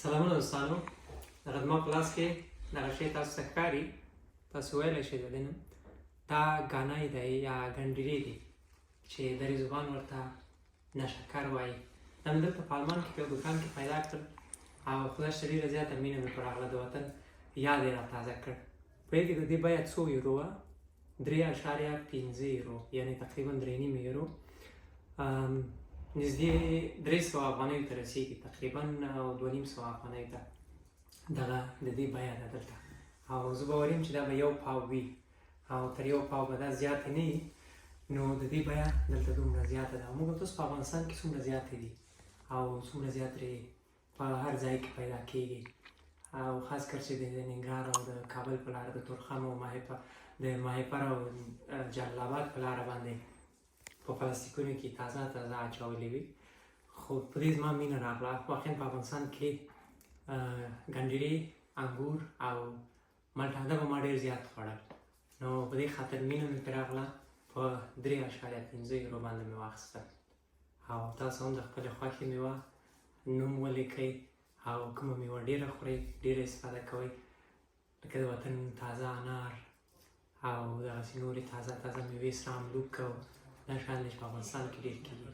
سلامونه دوستانو، دغه زما په لاس کې دغه شی تاسو ته ښکاري، تاسو ویلی شئ د دې نوم دا ګانای دی یا ګنډیرې دی چې دري زبان ورته نشکر وایي. دا مې دلته په آلمان کې په یو دوکان کې پیدا کړل او خدای شته ډېره زیاته مینه مې پر راغله، د وطن یاد یې را تازه کړ. پوهېږئ د دې بیه څو یورو وه؟ 3.5 یورو، یعنې تقریبا 3.5 یورو، نږدې 300 افغانیو ته رسېږي تقریبا، او 250 افغانیو ته دغه د دې بیه ده دلته. او زه باوري یم چې دا به یو پاو وي او تر یو پاو به دا زیاتې نه وي، نو د دې بیه دلته دومره زیاته ده. موږ تاسو په افغانستان کې څومره زیاتې دي او څومره زیات ترې په هر ځای کې پیدا کیږي، او خاص کر چې د ننګرهار او د کابل په لاره، د تورخم او ماهیپر، د ماهیپر او جلال آباد په لاره باندې په پلاستیکونو کې تازه تازه اچولې وي. خو په دې زما مینه راغله. واقعا په افغانستان کې ګنډیرې، انګور او مالټه دا به ما ډېر زیات خوړل، نو په دې خاطر مینه مې پرې راغله. په 3.5 یورو باندې مې واخیسته. او تاسو هم د خپلې خوښې میوه نوم ولیکئ او کومه میوه ډېره خورئ، ډېره استفاده کوئ، لکه د وطن تازه انار او دغسې نورې تازه تازه میوې، سره املوک او دا شیان دي چې په افغانستان کې ډېر کېږي.